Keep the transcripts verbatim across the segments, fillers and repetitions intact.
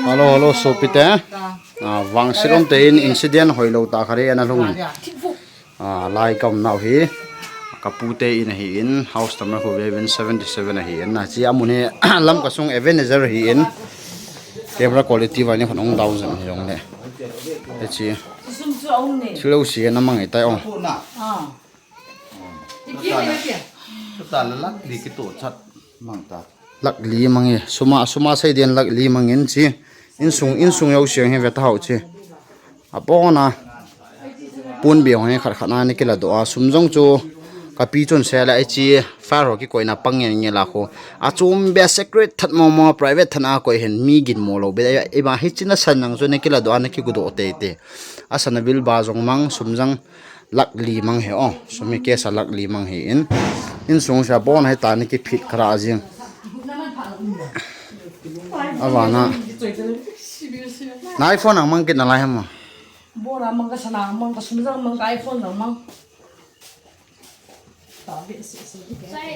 Hello, hello, sopite. Ah, vangset umte in incident hoilou tah khat hi ana lhung in. Ah, lai ka um nau hi. Ka pute in ahi in, house number khu vevin seventy seven ahi in. Na chi amun hi Lamka sung Ebenezer ahi in. Camera quality vang ni khon ong down jeng hi jong le. Hichi. Thil lo si na mang e tai o. Lakh li mang e, sum a, sum a sei den lakh li mang in chi. Insung, insung jouse hi ve ta hou chi. Abon a. Pon be ho hi khat khat na ana kila doh a, sum jong chu ka pi chun sei le, hichi fire ho kikoi na pang ngen nge la khu. Achom be secret that mo mo, private that a koi hen mi gin mo lou be. Iba hichi na san jong chu ana kila doh a, ana kigu doh tei tei. Asan a bill ba jong mang, sum jong lakh li mang hi o. Sum hi cash a lakh li mang hi in. Insung sa bon hi ta ni kiphit khara jing. Avana. Na iPhone ang mang kit na lai ham. Bora mang ka sana mang ka sum jang mang ka iPhone jang mang.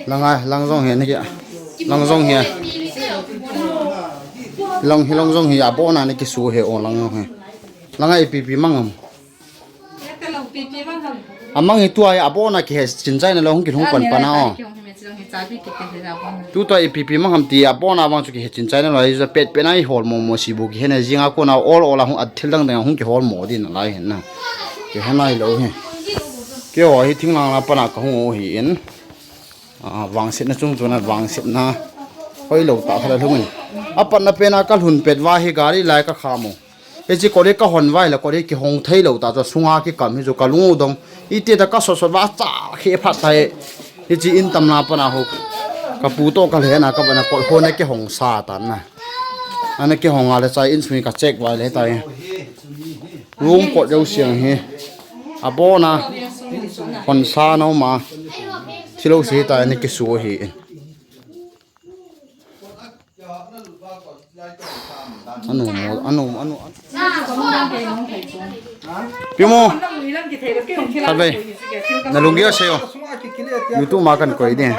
Langa, lang jong hi ni ki. Lang jong hi. Lang hi lang jong hi abon a ni kisu hi o lang jong hi. Langa ipi pi mang am. Amang hi tua hi abon a kihe chin chai na lo hung kilhung pan pan a o. Tutua ipi pi mang ham ti abon a vang chu kihe chin chai na lo hi ja pet pet na i hol mo mo si bu kihe na jing a kona ol ol a hung a thil dang dang hung kihol mo din a lai hin na. Kihe nai lo hi. Keiho hi thinglang la pan a ka hung o hi in. Ah, vangsetna chung chun a vangsetna hoilou tah khat a lhung in. Apat na pen a ka lhun pet va hi gari lai ka kha mo. Hichi kori ka hon vai la kori kihong thei lou ta chu sunga kikam hi chu ka lung u dong. Iti ta ka sot sot va cha khe phat tai. Hichi in tam na pan a ho. Ka pu to ka lhena ka bana kol ho na kihong sa ta na. Ana kihong a le chai in sui ka check vai le tai. Room kot jouse hi. Abon a. Hon sa no ma. Thil lo si ta ni kisu hi. Anu mo, anu, anu. Pimo. Khat vei. Na lunggel sei o. YouTube ma kan koi ding.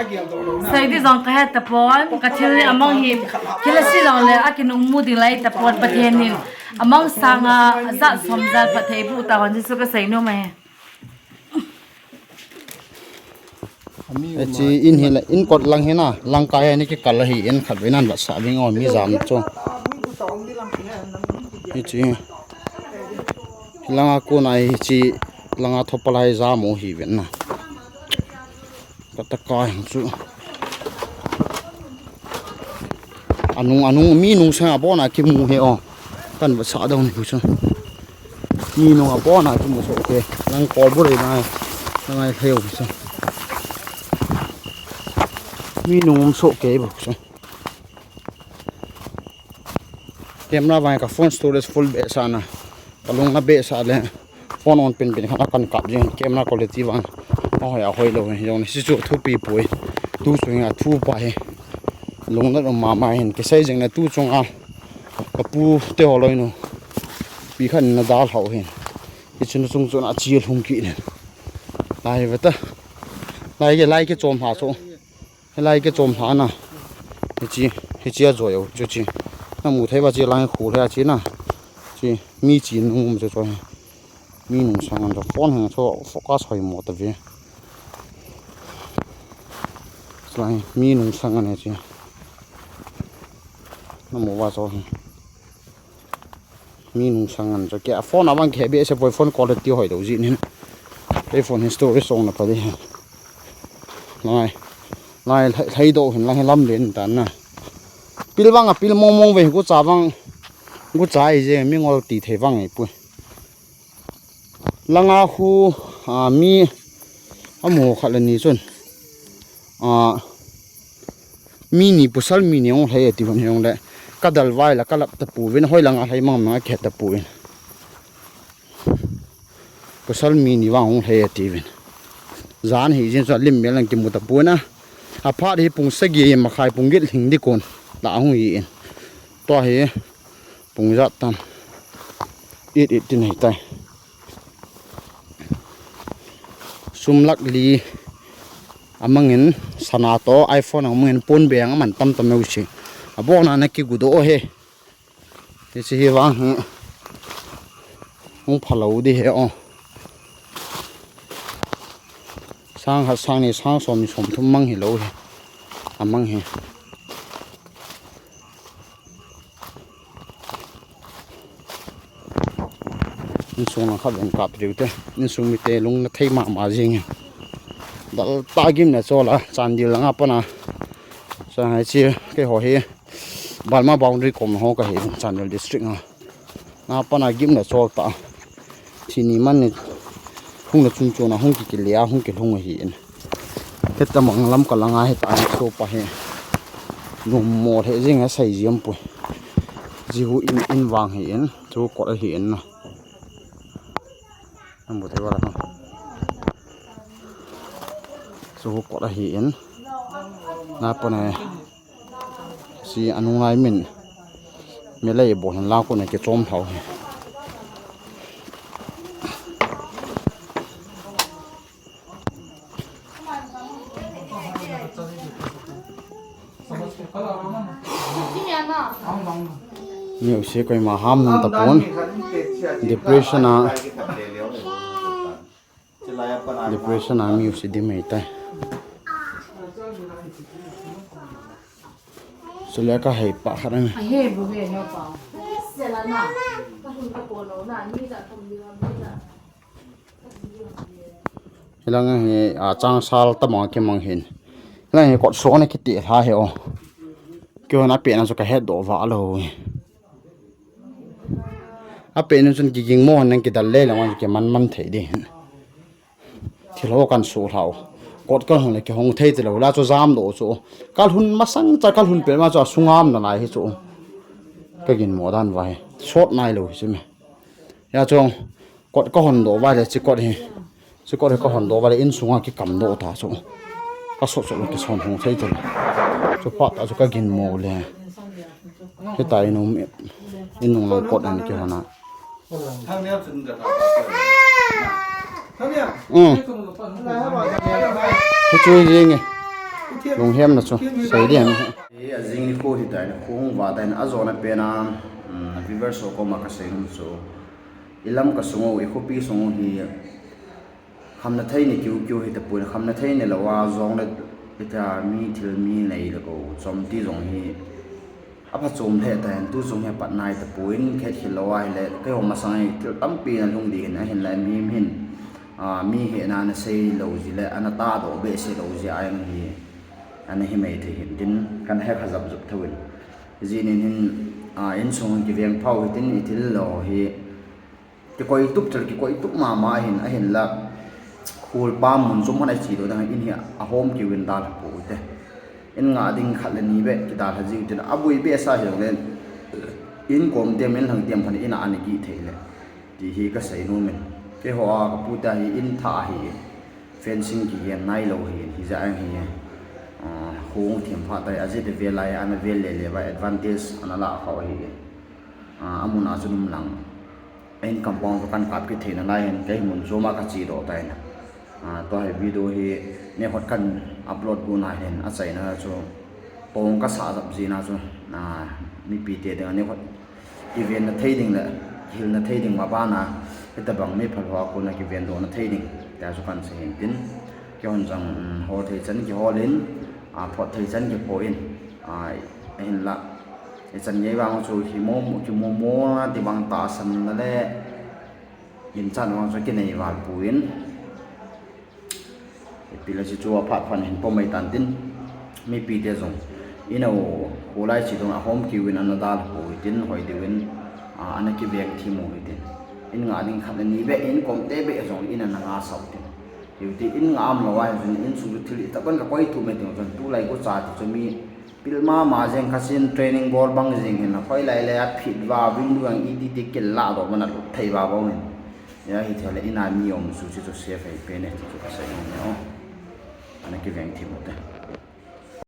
Sei di jong ka he tapon, ka thil ni amang hi. Thil si jong le, a kinung mu ding lai tapon, Pathen in. Amang sanga, jat som jat Pathen bu ta hon Jesu ka sei nom e. Hichi in hi la, in kot lang hi na, lang kai ni kikal hi in khat vei nan va sa ving o mi jam chu. Hichi. Langa kona hichi, langa thopa lai jam o hi ven na. Ka ta kai hang chu. Anung, anung, mi nungsang abon a kimu hi o. Kan va sa dong ni chu. Mi nung abon a kimu so ke. Lang kol bu rei na. Lang ai lheo chu. Mi nung um so ke bu chu. Camera vang ka phone storage full be sa na. Ka lung na be sa le. Phone on pin pin khat a kan kap jing camera quality vang. A hoi a hoilou hin jong ni si chu thupi poi. Tu chu nga thu pa hi. Lung na lung ma ma hin kisei jing na tu chung a. Ka pu te ho loi nu. Pi khan na dal hau hin. Hichun chung chun a chi lhung ki nen. Lai ve ta. Lai ke lai ke chom ha chu. Helai ke chom lha na. Hichi, hichi a joi o chu chi. Na mu thei va chi lang khu le a chi na. Chi mi chi nung um chu chu. Mi nungsang an phone hang chu focus hoi mo ta ve. Lai mi nungsang an chi. Na mu va chu. Mi nungsang an chu kei a phone a vang khe be se poi phone quality hoilou jin hin. Kei phone hi storage song na pha di. Lai, lai, lai do hin lang hi lam len tan na. Pil vang a pil mong mong ve gu cha vang. Gu cha i je mi ngol ti thei vang i pui. Langa khu, a, mi a mu khat le ni chun. A, mi ni pasal mi ni ong hlei ati hon hi ong le. Ka dal vai la ka lap ta pu vin hoi langa hlei mang mang a ke ta pu in. Pasal mi ni vang ong hlei ati vin. Jan hi jin sa lim mel ang kimu ta pu na. A phat hi pung sagi ma khai pung get hling di kon. La hung hi in. To hi pung jat tan. It it tin hi tai. Sum lakh li amangin sana to iPhone amangin pon beng aman tam tam eu si. Abona na kigu do he. Hiche hi vang hi hung phalou di hi o. Sang khat, sang ni, sang som ni, som thum mang hilou hi. Amang hi. Insung lang khat vang kap diu te. Insung mite lung na thei mama jing. Dal ta gim na chola Chandel langa pana. Sa hai chi keiho hi Burma boundary kom ho kahi Chandel district a. Na pana gim na chol ta. Chini man ni hung na chun chun a hung kikile a hung kilhung ahi in. Heta mang lam ka langa heta ni so pa hi. Num mo he jing a sai jiam pui. Jihu in in vang hi in. Chu kot ahi in na. Namu thei wala. Chu kot ahi in. Na pana si anung lai min. Melei bo hin la ko na ke chom thau hi. Music koima ham ta pon. Depression a. Depression a music di mai tai. Chule ka hei pa khat ang. A he bu ve no pa. Sela na. Ka hun ka po no na ni da thum ni ma ni da. Hilang hi a chang sal ta mang ke mang hin. Hilang hi kot so na kiti ha he o. Kyo na pe na so ka he do va lo. A pe nu chun kiging mo nang kidal le lang kiman man thei di. Thil ho kan su hlau. Kot kal hung le kihong thei ti lo la chu jam do chu. Kal hun masang cha kal hun pe ma chu sungam na lai hi chu. Ka gin mo dan vai. Sot nai lo hi chu me. Ya chu kot ka hon do vai le chi kot hi. Chi kot hi ka hon do vai le insunga kikam do ta chu. Ka sot sot lo kison hung thei ti lo. Chu pa ta chu ka gin mo le. Hita inung, inung lang kot an kihona. Hichu hi jing e. Lunghem na chu. Sei diam. Ajing ni kho hita ni kho hung va ta in ajona pena. Viewers ho koma ka sei um chu. Ilam ka sungu, i khopi sungu hi. Khamna thei ni kiu kiu hita pui, khamna thei ni lo a jong le hita mi thil mi nei le ko chom ti jong hi a pha chom he ta hen tu jong he pat nai ta pui in khet khil lo a hile kei ho masang hi thil tampi na lung di hin a hin la mi hin a mi he na na sei lo ji le ana ta do be sei lo ji a yang hi ana hi mai thei hin tin kan he kha jap jap thawin ji nin hin a in sung ki veng phau hi tin i thil lo hi Kikoi tup chel, kikoi tup mama ahin, ahinla. Khul pa mun sum hon a chi do dang in hi a hom kiu in dal pu te. In nga ding khat le ni be kidal ha jiu tin a bui be sa hi le. In kom tem in hang tem phan in a ani ki thei le. Ti hi ka sei nu min. Keiho a ka pu ta hi in tha hi. Fencing kigen nai lo hi, hija ang hi. Ah, hung thim pha tai a jit ve lai ana ve le le ba advantage ana la kha hi. Ah, amun a chu num lang. Ahin compound chu kan kap kit theina lai hin, kei mun choma ka chi doh tai na. Ah, tua hi video hi nekhot kan upload gu na hin, a chaina chu pong ka sa jap ji na chu, ah, mipi te ding a nekhot kiven na thei ding le, kihil na thei ding ma bana, hitabang mi phalho a kona kiven doh na thei ding, tia chu kan sei hin tin. Kei hon jong, um, hol thei chan kihol in, ah, phot thei chan kipho in, ah, ahinla. Ichan ngei vang chu kimu, kimu mu na ti vang tahsan na le, in chan vang chu kinei val pu in. Ipi le chu chu a phat phan hin pom mai tan tin. Mipi te jong. Ina u, u lai chi dong a hom kiu in ana dal pu tin hoi diu in, a, ana kiveng thi mu hi tin. In nga ding khat le ni be in kom te be jong in ana nga sau tin. Hiu ti in nga am lo a hin in sung thil i ta ban ka koi tu me tin tu lai ko cha ti chu mi Pil mama jeng kha sin training bol bang jeng hin a khoi lai le a phit va ving luang i ti ti kil la do mana lut thei va bang hin. Ya hi thele ina mi om su chi chu safe hai pe ne ti chu ka sai ne o. Ana kiveng thi mo te.